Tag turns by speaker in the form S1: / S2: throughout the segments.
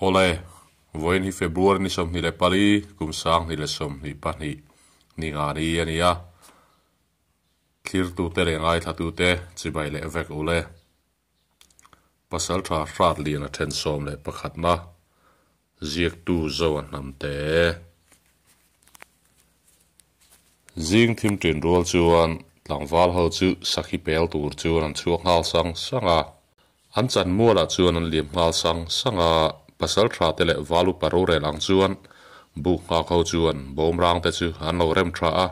S1: Awle, vawiin hi February ni 24, kum 2022 ni nga ni a ni a. Thlirtute leh ngaithlatute chibai leh vek ule. Pasaltha hrat lian a then 11 na ziaktu zo a hnam te. Zing thim tin rual chuan tlangval ho chu sakhi pel tur chuan an chhuak nghal sang sang a. An chan mualah chuan an liam nghal sang sang a, pasaltha te leh val upa rorel ang chuan buk nghak ho chuan bawmrang te chu an lo rem tha a.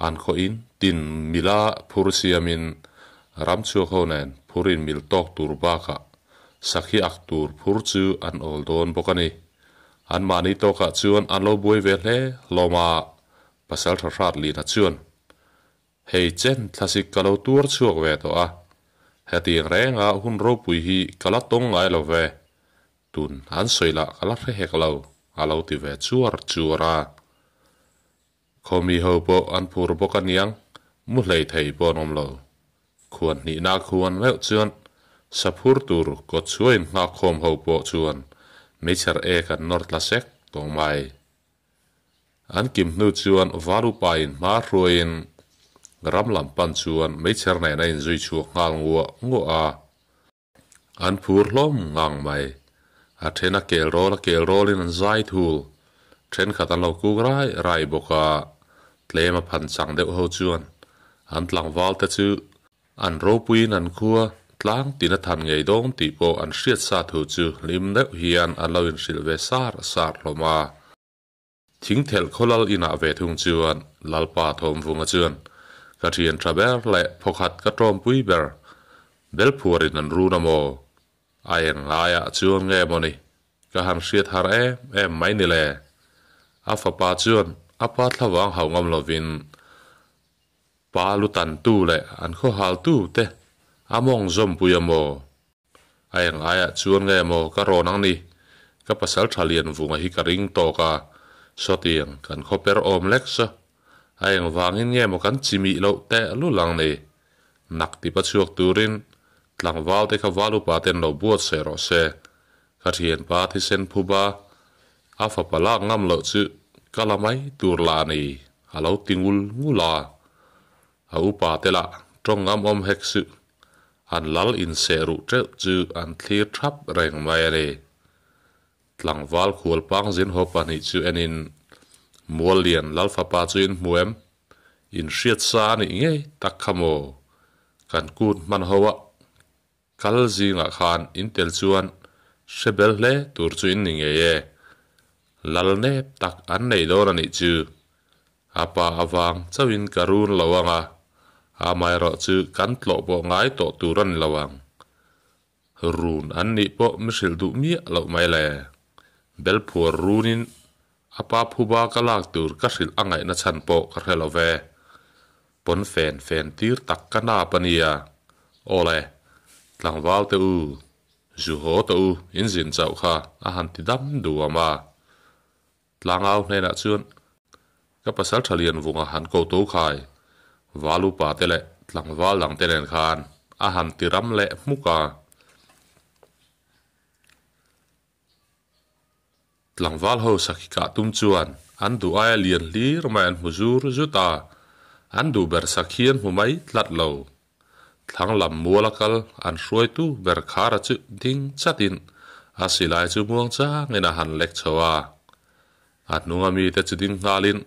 S1: An khaw in tin mila phur siamin ram chhuak ho nen phur in mil tawk tur bakah sakhi ak tur phur chu an awl dawn bawk a ni. An mahni tawkah chuan an lo buai ve hle hlawm a, Pasaltha hrat lina chuan, Hei chen thlasik ka lo tuar chhuak ve tawh a, hetiang renga hun ropui hi ka la tawng ngai lo ve, tun an sawi lah ka la hre hek lo, a lo ti ve chuar chuar a. Khawmi ho pawh an phur bawk a niang, mu hlei thei pawh an awm lo. Khuan hnihna khuan meuh chuan saphur tur kawt chhuain nghakkhawm ho pawh chuan meichher ek an nawr tla sek tawng mai. An kim hnu chuan val upain hma hruaiin ram lam pan chuan meichher nen a inzui chhuak nghal nguah nguah a. An phur hlawm ngang mai. A then a kel rawl a kel rawlin an zai thul. Thenkhat an lo kuk rai rai bawk a, tlem a phan chang deuh ho chuan an tlangval te chu an ropuiin an khua tlang tin a than ngei dawn tih pawh an hriat sa thu chu hlim deuh hian an lo inhrilh ve sar sar hlawm a. Thingthelh khaw lal inah ve thung chuan Lalpa Thawmvunga chuan, Ka thian tha ber leh phawkhat ka tawmpui ber, Belphuarin an run a maw? A eng ngaiah chuan nge maw ni? Ka han hriat har em em mai ni le. A fapa chuan a pa thlavang hauh ngam lovin pa lu tantu leh an khawhaltu te a mawng zawmpui a maw? A eng aiah chuan nge maw ka rawn ang ni? Ka pasal tha lian vunga hi ka ring tawk a, sawtiang kan khawper awm lek saw. A eng vangin nge maw kan chimih loh teh lul ang ni? Nak tipa chhuak turin tlangval te kha val upa ten lo buatsaih rawh se. Ka thianpa thisen phuba a fapa lak ngam loh chu ka la mai tur la a ni, a lo ti ngul ngul a. A upa te lah tawng ngam awm hek suh. An lal inseh ruh teuh chu an thlir thap reng mai a ni. Tlangval khual pangzin haw pahnih chu enin Muallian lal fapa chu in hmu em? In hriat sa a nih ngei tak kha maw? Kan kut hman ho a kal zingah khan in tel chuan hre bel hle tur chu in ni ngei e. Lal nep tak an nei dawn a nih chu. A pa avang chauhin ka run lo ang a, amaherawh chu kan tlawh pawh ngai tawh tur a ni lo ang. Run an nih pawh mi hrilh duh miah loh mai le. Belphuar runin a pa phuba ka lak tur ka hrilh a ngaihna chhan pawh ka hre lo ve. Pawn fen fen tir tak ka nap a nia. Aw le, tlangval te u, zu haw tawh u, in zin chauh kha a han ti dam duam a. Tlangau hnenah chuan ka pasal tha lian vunga han ko to khai, val upa te leh tlangval dang te nen khan a han ti ram leh hmuk a. Tlangval ho sakhi kah tum chuan an duh aia lian hlir mai an hmu zur zut a, an duh ber sakhi an hmu mai tlat lo. Thlang lam muala kal an hruaitu ber Khara chu ding chatin a silai chu muang changin a han lek chho a. A hnunga mite chu ding nghalin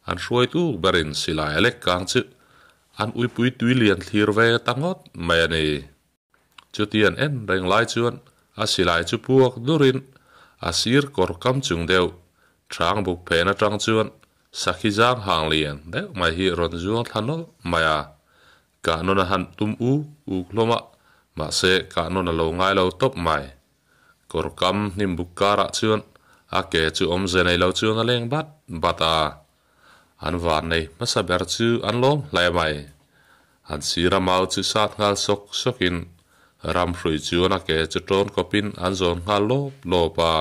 S1: an hruaitu berin silai a lek kang chu an uipui tui lian thlir ve ta ngawt mai a ni. Chutian en reng lai chuan a silai chu puak durin a sir kawr kam chung deuh thang buk phen atang chuan sakhi zang hang lian deuh mai hi rawn zuang thla nawlh mai a. Kah nawn a han tum uk uk hlawm a, mahse kah nawn a lo ngai lo tawp mai. Kawr kam hnim buk karah chuan a ke chu awmze nei lo chuan a leng bat bat a. An van nei hmasa ber chu an lawm hle mai. An sira mau chu sat nghal sawk sawkin ram hrui chuan a ke chu tawn kawpin an zawn nghal lawp lawp a.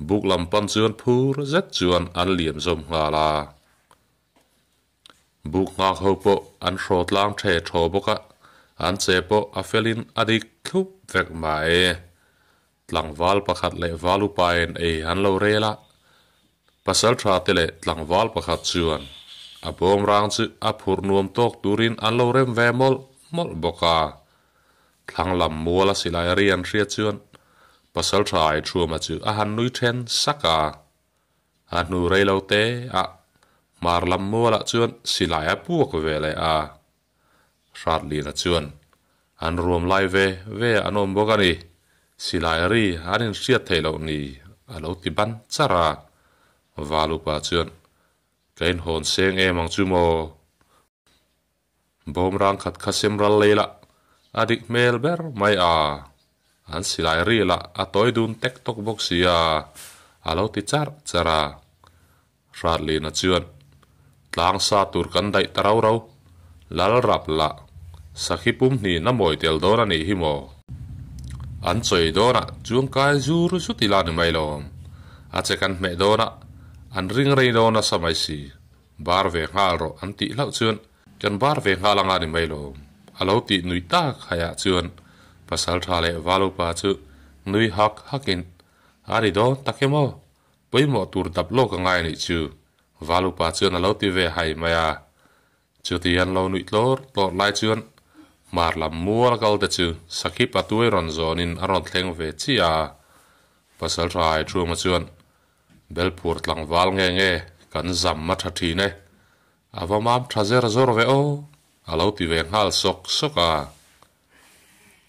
S1: Buk lam pan chuan phur zet chuan an liam zawm nghal a. Buk nghak ho pawh an hraw tlang the thaw bawk a, an che pawh a felin a dik thlup vek mai. Tlangval pakhat leh val upain ei an lo rel a, pasaltha te leh tlangval pakhat chuan a bawmrang chu a phurh nuam tawk turin an lo rem ve mawlh mawlh bawk a. Thlang lam muala silai ri an hriat chuan pasaltha Aithuama chu a han nui then sak a. A hnu rei lo te ah hmar lam mualah chuan silai a puak ve leh a. Hratlina chuan an ruam lai ve ve an awm bawk a ni, silai ri an inhriat theih loh ni a lo ti ban char a. Valupa chuan Ka inhawn seng em ang chu maw? Bawmrang khat kha sem ral lei lah a dik hmel ber mai a, an silai ri lah a tawi dun tek tawk bawk si a, a lo ti charh charh a. Hratlina chuan tlang sa tur kan daih ta rau rau, lal rap lah sakhi pum hnin a mawi tel dawn a nih hi maw? An chawi dawnah chuan kai zur zut ila ni mai lo, a che kan hmeh dawnah an ring rei dawn nasa mai si. Bar ve nghal rawh an tih hlauh chuan kan bar ve nghal anga ni mai lo. A lo tih nui tak haiah chuan pasal tha leh val upa chu nui hak hakin a ri dawn tak em aw, pawimawh tur dap lawk a ngai anih chu val upa chuan a lo ti ve hai mai a. Chuti an lo nuih tlawr tlawr lai chuan hmar lam mual kal te chu sakhi patuai rawn zawnin a rawn thleng ve chiah a. Pasal tha Aithuma chuan Belphur tlangval nge nge kan zam a tha thin e, a va mam tha zer zawr ve aw, a lo ti ve nghal sawk sawk a.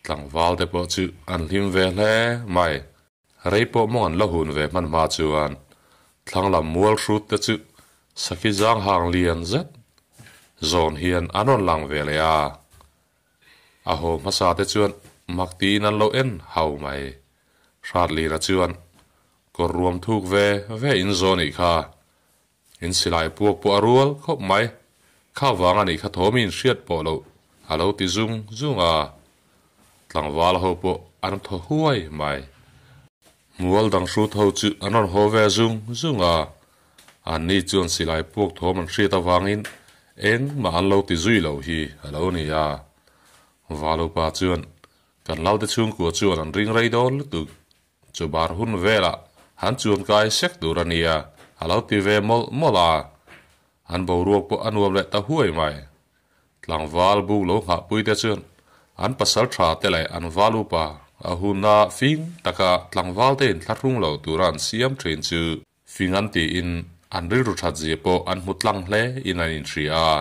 S1: Tlangval te pawh chu an hlim ve hle mai. Rei pawh mawng an la hun ve hman hma chuan thlang lam mual hrut te chu sakhi zang hang lian zet zawn hian an rawn lang ve leh a. A haw hmasa te chuan mak tiin an lo en hau mai. Hratlina chuan Kawr ruam thuk ve ve in zaw nih kha. In silai puak pawh a rual khawp mai. Kha vang a nih kha thawm in hriat pawh loh a lo ti zung zung a. Tlangval ho pawh an thaw huai mai. Mual dang hrut ho chu an rawn haw ve zung zung a. Anni chuan silai puak thawm an hriat avangin engmah an lo ti zui lo hi a lo ni a. Valupa chuan kan lalte chhungkua chuan an ring rei dawn lutuk. Chu bar hun velah han chuan kai sek tur a nia, a lo ti ve mawlh mawlh a. An boruak pawh a nuam leh ta huai mai. Tlangval buk lo nghahpui te chuan an pasal tha te leh an val upa a huna fing taka tlangval te inthlahrung lo tura an siam thin chu fing an tiin an rilru that zia pawh an hmu tlang hle in an inhria a.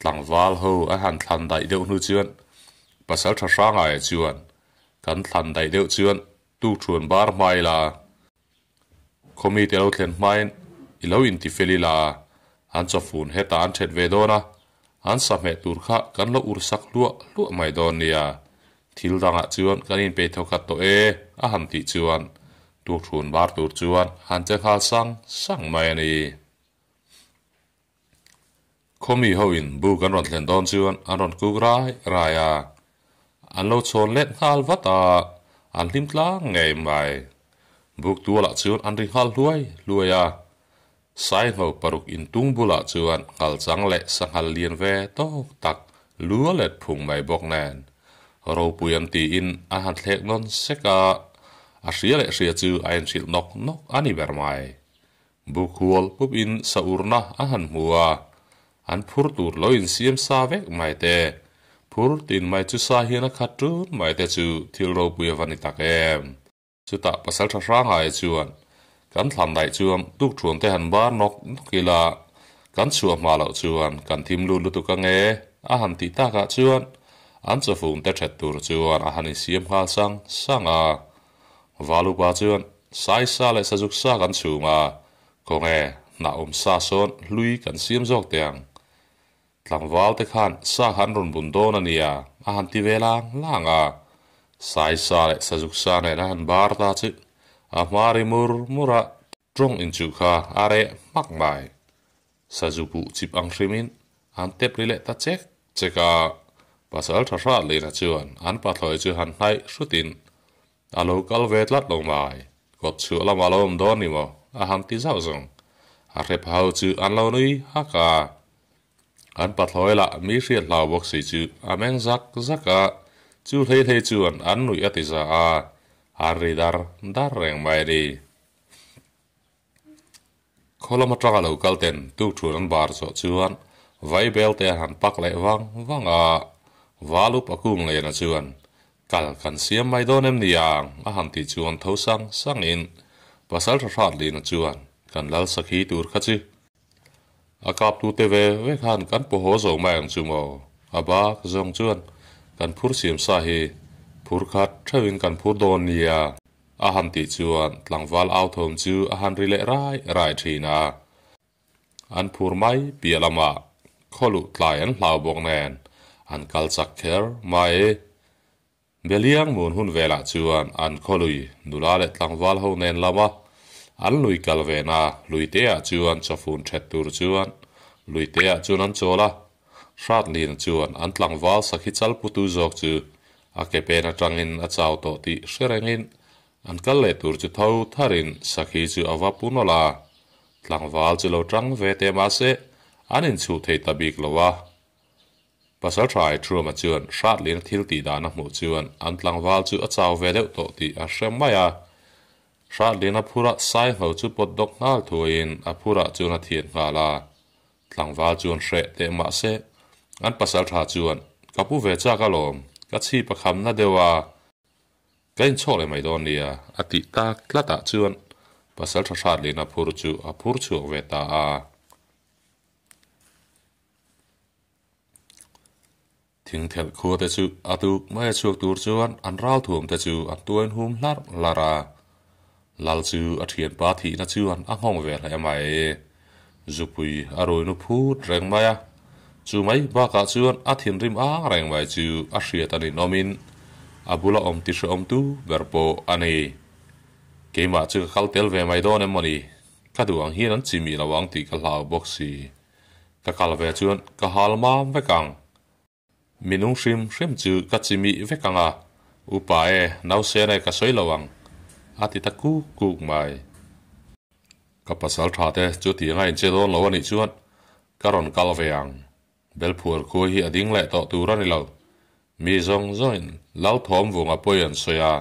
S1: Tlangval ho a han thlan daih deuh hnu chuan pasal tha Hrangaia chuan Kan thlan daih deuh chuan tukṭhuan bar hma ila, khawmi te lo thlen hmain i lo inti fel ila, an chawfun hetah an ṭhet ve dawn a, an sahmeh tur kha kan lo ursak hluah hluah mai dawn nia, thil dangah chuan kan inpeih tho khat tawh e a han tih chuan tukṭhuan bar tur chuan han che nghal sang sang mai a ni. Khawmi ho in buk an rawn thlen dawn chuan an rawn kuk rai rai a, an lo chhawn let nghal vat a, an hlim tlang ngei mai. Buk tualah chuan an ri nghal hluai hluai a, Saingho paruk intung bulah chuan nghal chang leh sanghal lian ve tawk tak lu a let phung mai bawk nen ropui an tiin a han thlek nawn sek a, a hria leh hria chu a inhrilh nawk nawk a ni ber mai. Buk hual pup in sa urna a han hmu a, an phur tur lo insiam sa vek mai te, phur tin mai chu sa hian a khat tun mai te chu thil ropui a va ni tak em. Chutah pasal tha hrang aia chuan kan thlan daih chuan tukthuan te han bar nawk nawk ila, kan chhuah hma loh chuan kan thim lut lutuk ange a han tih takah chuan an chawfung te that tur chuan a han insiam nghal sang sang a. Valupa chuan Saisa leh Sazuk sa kan chhung a, khawnge hnah awm sa sawn hlui kan siam zawk teh ang. Tlangval te khan sa kha an rawn bun dawn a nia, a han ti ve lang lang a. Saisa leh Sazuk sa nen a han bar ta chu a hma ri mur mur a, tawng inchuh kha a reh hmak mai. Sazu buh chip ang hrimin an tep ri leh ta chek chek a, pasal tha hrat lehna chuan an pathlawi chu han hnaih hrutin A lo kal ve tlat lo mai. Kawt chhuah lamah lo awm dawn ni maw? A han ti zauh zawng. A hrep ho chu an lo nui hak a. An pathlawi lah mi hriat hlau bawk si chu a meng zak zak a, chu hlei hlei chuan an nuih a ti za a. An ri dar dar reng mai a ni. Khaw lam atanga lo kal ten tukṭhun an bar zawh chuan vaibel te an han pak leh vang vang a, val upa kung lena chuan kal kan siam mai dawn em ni ang a han tih chuan tho sang sangin pasal tha hrat lina chuan kan lal sakhi tur kha chu a kap tute ve ve khan kan paw haw zo mai ang chu maw? A bak zawng chuan kan phur siam sa hi phur khat theuhin kan phur dawn nia. A han tih chuan tlangval au thawm chu a han ri leh rai rai thin a. An phur mai piah lamah khaw luh tlai an hlau bawk nen an kal chak kher mai. Beliang mun hun velah chuan an khaw lui nula leh tlangval ho nen lama an lui kal vena luiteah chuan chawfun that tur chuan luiteah chuan an chawl a. Hratlina chuan an tlangval sakhi chal putu zawk chu a ke pen atangin a chau tawh tih hre rengin an kal leh tur chu tho tharin sakhi chu a va pu nawlh a. Tlangval chu lo tang ve teh mahse an inchhuh thei ta bik lo a. Pasal tha Aithruama chuan Hratlina thil tih dan a hmuh chuan an tlangval chu a chau ve deuh tawh tih a hre mai a. Hratlina phurah Saingho chu pawt dawk nghal thuaiin a phurah chuan a thian nghal a. Tlangval chuan hreh teh mahse an pasal tha chuan ka pu ve chak alawm, ka chhip a kham na deuh a, ka inchhawk leh mai dawn nia a tih tak tlat ah chuan pasal tha hrat leh a phur chu a phur chhuak ve ta a. Thingthelh khua te chu a tuk mai a chhuak tur chuan an ralthuam te chu an tuain hum hlarh hlarh a. Lal chu a thianpa thihna chuan a nghawng ve hle mai. Zupui a rui nu phut reng mai a, chu mai bakah chuan a thinrim ang reng mai chu a hriat a ninawmin a bula awm ti hrehawmtu ber pawh a ni. Keimah chu ka kal tel ve mai dawn em mawni? Ka duh ang hian an chimih lo ang tih ka hlau bawk si. Ka kal ve chuan ka hal mam vek ang. Minung hrim hrim chu ka chimih vek ang a, upa e, nausen e ka sawi lo ang, a ti ta kuk kuk mai. Ka pasal tha te chu tiang a inche dawn lo a nih chuan ka rawn kal ve ang. Belphuar khua hi a ding leh tawh tur a ni lo. Mi zawng zawngin Lalthawm vunga pawi an sawi a,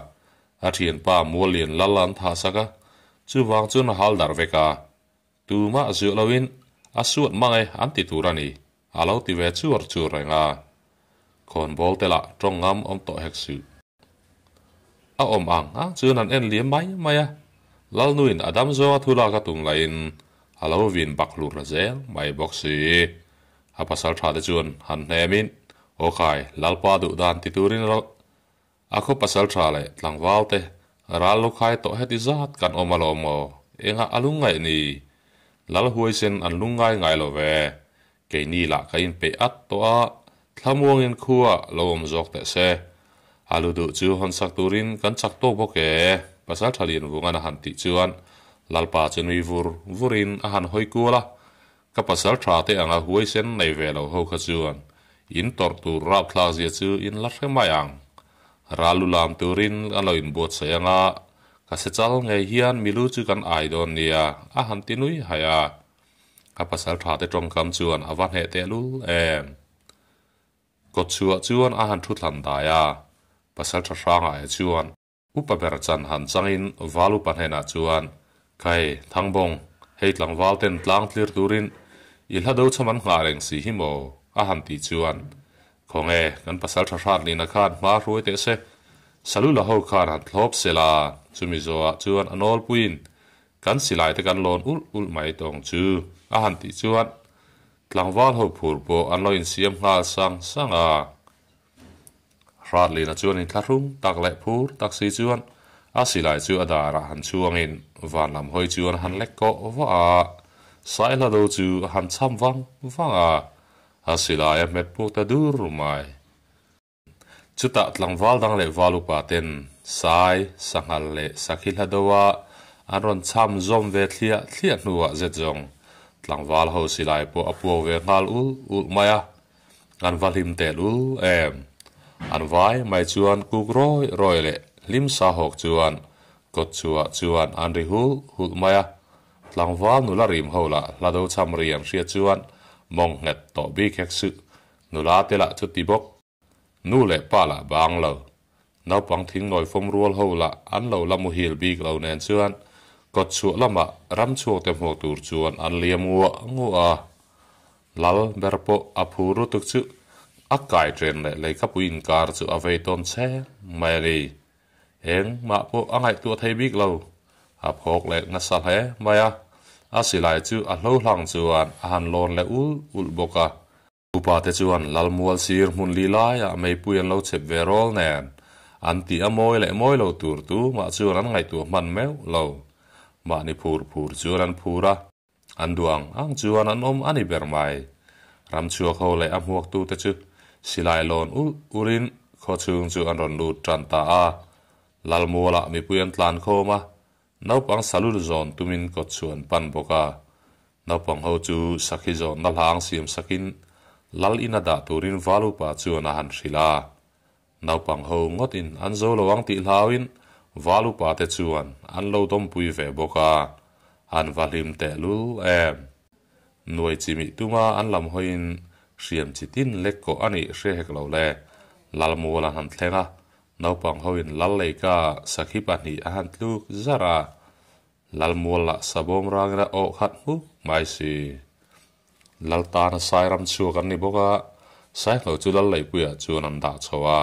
S1: a thianpa Muallian lal an thahsak a, chuvang chuan a hal darh vek a. Tumah zuah loin a suat mang e an ti tur a ni, a lo ti ve chur chur reng a. Khawnbawl te lah tawng ngam awm tawh hek suh. A awm ang ang chuan an en liam mai mai a, Lalnuin a dam zawnga thu lak a tum lahin a lo vin bak hlur la zel mai bawk si. A pasal tha te chuan han hnemin, Aw khai, Lalpa duh dan ti turin A khaw pasal tha leh tlangval te ral lo khai tawh heti zat kan awm alawm maw? Engah a lungngaih ni? Lal huaisen an lungngai ngai lo ve. Keini lah ka inpeih at tawh a, thlamuangin khua lo awm zawk teh se. A lu duh chu hawn sak turin kan chak tawk bawk e, pasal tha Lianvungan a han tih chuan Lalpa chu nui vur vurin a han hawi kual a, Ka pasal tha te anga huaisen nei ve lo ho kha chuan in tawrh tur rapthlak zia chu in la hre mai ang. Ral lu lam turin an lo inbuatsaih anga ka se chal ngei hian milu chu kan ai dawn nia a han ti nui haih a. Ka pasal tha te tawngkam chuan a va hneh tehlul em. Kawtchhuah chuan a han thu thlan dai a, pasal tha hrangah e chuan Upa ber chan han changin Val upa hnenah chuan, Khai, Thangbawng, hei tlangval ten tlang tlir turin i hla do chham an nghah reng si hi maw? a han tih chuan, Khawnge, kan pasal tha hrat nihna khan hma hruai teh se, Salula ho khan han thlawp se la, chumi zawhah chuan a nawlpuiin kan silai te kan lawn ulh ulh mai tawng chu, a han tih chuan tlangval ho phur pawh an lo insiam nghal sang sang a. Hratlina chuan inthlahrung tak leh phur tak si chuan a silai chu a darah han chhuangin van lam hawi chuan a han lek kawh vah a, Saihlado chu a han cham vang vang a, a silai a hmet puk ta dur mai. Chutah tlangval dang leh val upa ten Sai, Sanghal leh Sakhi hlado a an rawn cham zawm ve thliah thliah hnuah zet zawng tlangval ho silai pawh a puak ve nghal ulh ulh mai a. An va hlim tehlul em? An vai mai chuan kuk rawi rawi leh hlim sa hawk chuan kawt chhuah chuan an ri hulh hulh mai a. Tlangval nula rim ho lah hla do cham ri an hriat chuan mawng nghet tawh bik hek suh. Nula te lah chu ti bawk. Nu leh pa lah bang lo. Naupang thingnawi fawm rual ho lah an lo la muhil bik lo nen chuan kawtchhuah lamah ramchhuak te hmuh tur chuan an liam nguah nguah a. Lal ber pawh a phur lutuk chu a kai chen leh leikapui inkar chu a vei tawn cheng mai a ni. Engmah pawh a ngaihtuah thei bik lo. A phawk leh nasa hle mai a, a silai chu a hlo hlang chuan a han lawn leh ulh ulh bawk a. Upa te chuan Lalmual sir hmun li laiah meipui an lo chep ve rawl nen an tih a mawi leh mawi lo tur tumah chuan an ngaihtuah hman meuh lo. Mahni phur phur chuan an phur a, an duh ang ang chuan an awm a ni ber mai. Ramchhuak ho leh a hmuaktute chu silai lawn ulh ulhin khawchhung chu an rawn lut tan ta a. Lalmualah mipui an tlan khawm a, Naupang salul zawn tumin kawt chu an pan bawk a. Naupang ho chu sakhi zawnna hlang siam sakin lal ina dah turin Valupa chuan a han hrilh a. Naupang ho ngawtin an zo lo ang tih hlauin Valupa te chuan an lo dawmpui ve bawk a. An va hlim tehlul em. Nuai chimih tuma an lam hawiin hriam chi tin lek kawh a nih hre hek lo le. Lalmual an han thleng a, Naupang hoin lal leika sakhi pahnih a han tluk zar a, Lalmual lah sabawm rangin a awh khat hmuk mai si. Lal tana sai ram chhuak an ni bawk a, Saihlo chu lal leipuiah chuan an dah chho a.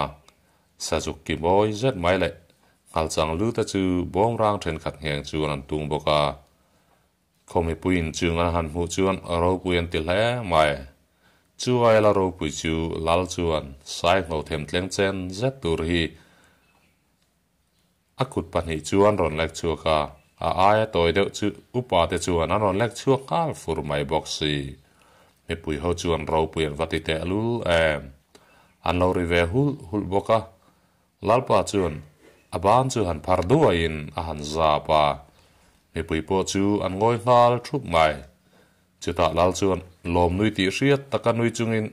S1: Sazuk ki mawi zet mai leh nghalchang lu te chu bawm rang thenkhat ngheng chuan an tung bawk a. Khaw mipuiin chung an han hmuh chuan ropui an ti hle mai. Chu aila ropui chu Lal chuan Saingho themtleng chen zet tur hi a kut pahnih chuan rawn lek chhuak a, a aia tawi deuh chu upa te chuan an rawn lek chhuak nghal fur mai bawk si. Mipui ho chuan ropui an va ti tehlul em. An lo ri ve hulh hulh bawk a. Lalpa chuan a ban chu han phar duaiin a han zap a, mipui pawh chu an ngawi nghal thup mai. Chutah Lal chuan lawm nui tih hriat taka nui chungin,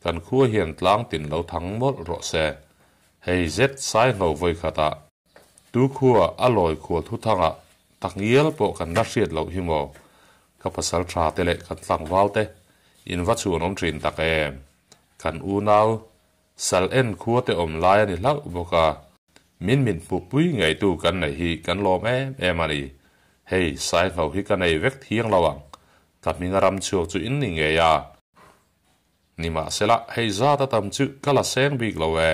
S1: Kan khua hian tlang tin lo thang mawlh rawh se. Hei zet Saihlo vawi khatah tu khua a lawi khual thuthangah tak ngial pawh kan la hriat loh hi maw? Ka pasal tha te leh kan tlangval te in va chhuan awm thin tak em? Kan unau Sal en khua te awm lai a ni hlauh bawk a, min min hmuhpui ngeitu kan neih hi kan lawm em em a ni. Hei, Saingho hi ka nei vek thiang lo ang, ka hminga ram chhuak chu in ni ngei a. Nimahsela, hei zat a tam chu ka la seng bik lo e,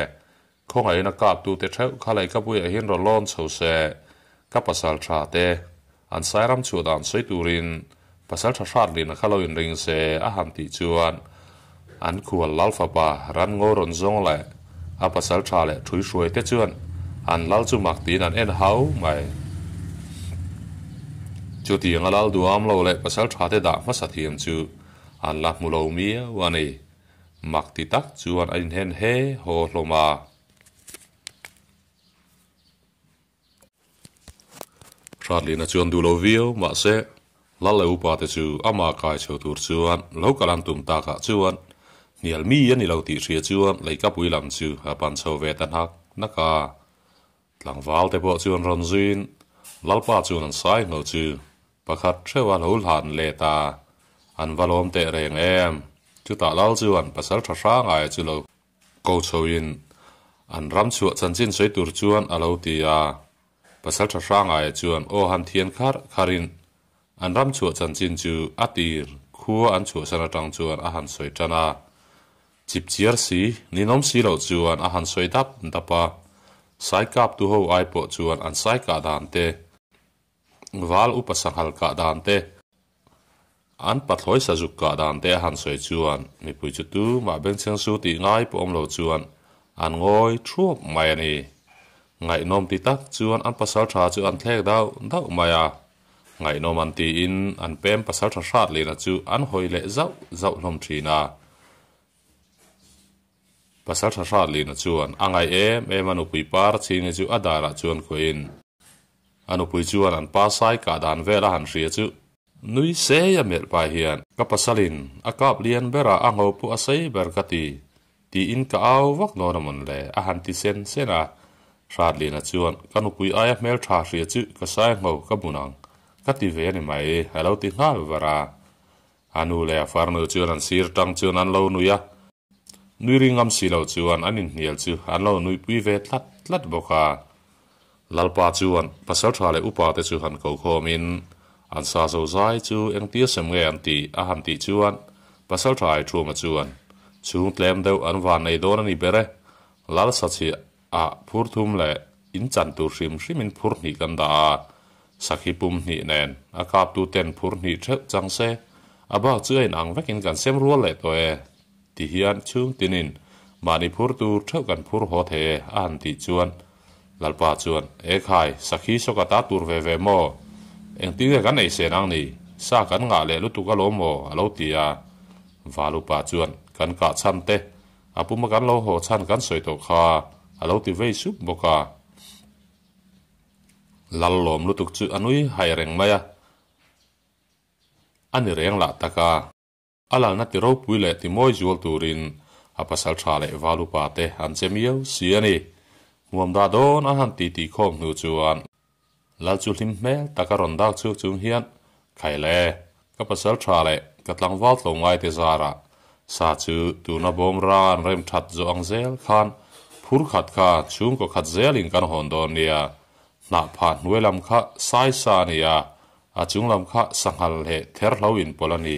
S1: khawngaihna kaptute theuh kha leihkapuiah hian rawn lawn chho se, ka pasal tha te, an sai ram chhuah dan sawi turin pasal tha hrat lihna kha lo inring se a han tih chuan an khual lal fapa ran ngaw rawn zawng leh a pasal tha leh thui hruai te chuan an lal chu mak tiin an en hau mai. Chutianga lal duham lo leh pasal tha te dah hmasa thiam chu an la hmu lo miau a ni. Mak ti tak chuan a inhen he haw hlawm a. Hratlina chuan duh lo viau mahse Lal leh upa te chu amah kai chho tur chuan lo kal an tum takah chuan hnial mi a ni lo tih hria chuan leikapui lam chu a pan chho ve ta hnak hnak a. Tlangval te pawh chuan rawn zuiin Lalpa chuan an sai hno chu pakhat theuh a lo hlan let a, an va lawm teh reng em. Chutah Lal chuan pasal tha hrangaia chu lo Ko chhoin an ram chhuah chanchin sawi tur chuan a lo ti a. Pasal tha Hrangaia chuan aw han thian kharh kharhin an ram chhuah chanchin chu a tir khua an chhuahsan atang chuan a han sawi tan a. Chip chiar si, ninawm si loh chuan a han sawi dap dap a. Sai kaptu ho ai pawh chuan an sai kah dan te, Val upa sanghal kah dan te, an pathlawi sazuk kah dan te a han sawi chuan mipui chu tumah bengchheng su tih ngai pawh awm lo chuan an ngawi thuap mai a ni. Ngaihnawm ti tak chuan an pasal tha chu an thlek dauh dauh mai a. Ngaihnawm an tiin an pem pasal tha hrat lehna chu an hawi leh zauh zauh hlawm thin a. Pasal tha hrat lehna chuan a ngaih em em a nupui par chhingi chu a darah chuan khuahin a nupui chuan an pa sai kah dan vel a han hria chu nui sei a melh pah hian ka pasalin a kap lian berah a ngho pawh a sei ber ka ti tiin ka au vak dawn a mawn le a han ti sen sen a. Hrat lehna chuan ka nupui aia hmeltha hria chu ka sai ngho ka bun ang ka ti ve a ni mai a lo ti nghal var a. A nu leh a farnu chuan an sir tang chuan an lo nui a. Nui ri ngam si lo chuan an inhnial chu an lo nuipui ve tlat tlat bawk a. Lalpa chuan pasaltha leh upa te chu han ko khawmin an sa zo zai chu engtia sem nge an tih a han tih chuan pasaltha Aithuma chuan chhung tlem deuh an van nei dawn a ni ber e. Lal sachhiah ah phur thum leh in chan tur hrim hrimin phur hnih kan dah a, sakhi pum hnih nen a kaptu ten phur hnih theuh chang se, a bak chu a inang vekin kan sem rual leh tawh e ti hian chhung tinin mahni phur tur theuh kan phur haw thei e a han tih chuan Lalpa chuan E khai, sakhi saw ka ta tur ve ve maw? Engtin nge kan ei sen ang ni? Sa kan ngah leh lutuk alawm maw? a lo ti a. Valupa chuan Kan kah chhan te A puma kan lo haw chhan kan sawi tawh kha a lo ti vei sup bawk a. Lal lawm lutuk chu a nui hai reng mai a, a ni reng lah tak a. A lalna ti ropui leh ti mawi zual turin a pasal tha leh val upa te an che miau si a ni. Hmuam dah dawn a han ti tih khawm hnu chuan Lal chu hlim hmel tak a rawn dak chhuak chung hian, Khai le, ka pasal tha leh ka tlangval tlo ngai te zarah sa chu tuna bawm ra an rem that zawh ang zel khan phur khat kha chhungkaw khat zelin kan hawn dawn nia, hnah phah hnuai lam kha sai sa a ni a, a chung lam kha sanghal leh therhlo inpawlh a ni.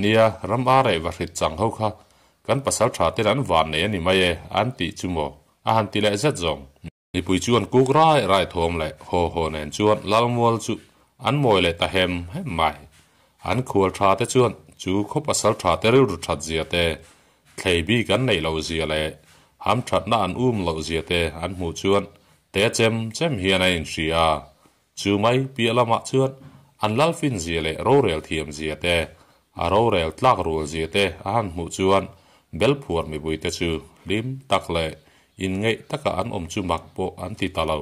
S1: Nia, ram a reh va hrit chang ho kha kan pasal tha ten an van nei a ni mai e, an tih chu maw? A han ti leh zet zawng. Mipui chuan kuk rai rai thawm leh haw haw nen chuan Lalmual chu an mawi leh ta hem hem mai. An khual tha te chuan chu khaw pasal tha te rilru that zia te, thlei bik an neih loh zia leh ham thatna an um loh zia te an hmuh chuan te chem chem hian a inhria a. Chu mai piah lamah chuan an lalfin zia leh rorel thiam zia te, a rorel tlak rul zia te a han hmuh chuan Belphuar mipuite chu hlim tak leh inngeih taka an awm chu mak pawh an ti ta lo.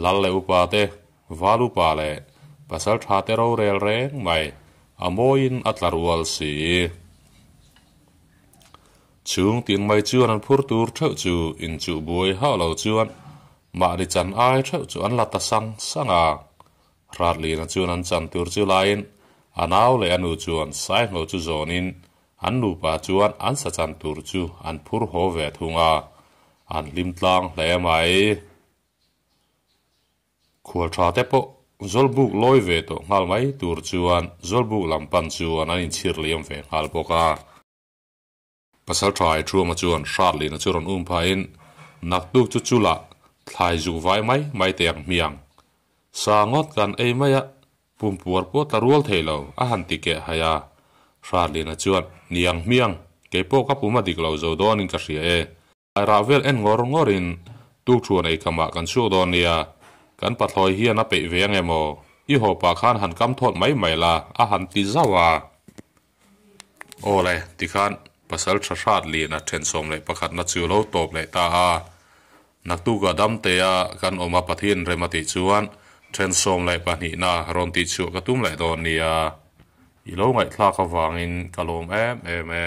S1: Lal leh upa te, val upa leh pasal tha te rorel reng mai a mawiin a tla rual si. Chhung tin mai chuan an phur tur theuh chu inchuh buai hauh lo chuan Mahni chan ai theuh chu an la ta sang sang a, Hratlina chuan an chan tur chu laiin a nau leh a nu chuan Saingho chu zawnin an nupa chuan an sa chan tur chu an phur haw ve thung a, an hlim tlang hle mai. Khual tha te pawh Zawlbuk lawi ve tawh nghal mai tur chuan Zawlbuk lam pan chuan an inchhir liam ve nghal bawk a. Pasal tha Aithruama chuan Hratlina chu rawn um phahin, Naktuk chu chula thlai zuk vai mai mai teh ang hmiang. Sa ngawt kan ei mai a, pumpuar pawh tla rual thei lo, a han ti keh hai a. Hratlina chuan, Ni ang hmiang, kei pawh ka pum a dik lo zo dawnin ka hria e. Thlai rah vel en ngawr ngawrin tukṭhuan ei kamah kan chhuak dawn nia, kan pathlawi hian a peih ve ang em aw? I haw pah khan han kam thawt mai mai la, a han ti zauh a. Aw le, tikhan pasal tha hrat lian a ṭhensawm leh pakhatna chu lo tawp leh ta a. Naktukah damtea kan awm a Pathian rem a tih chuan ṭhensawm leh pahnihna rawn tihchhuah ka tum leh dawn nia. I lo ngaihthlak avangin ka lawm em em e.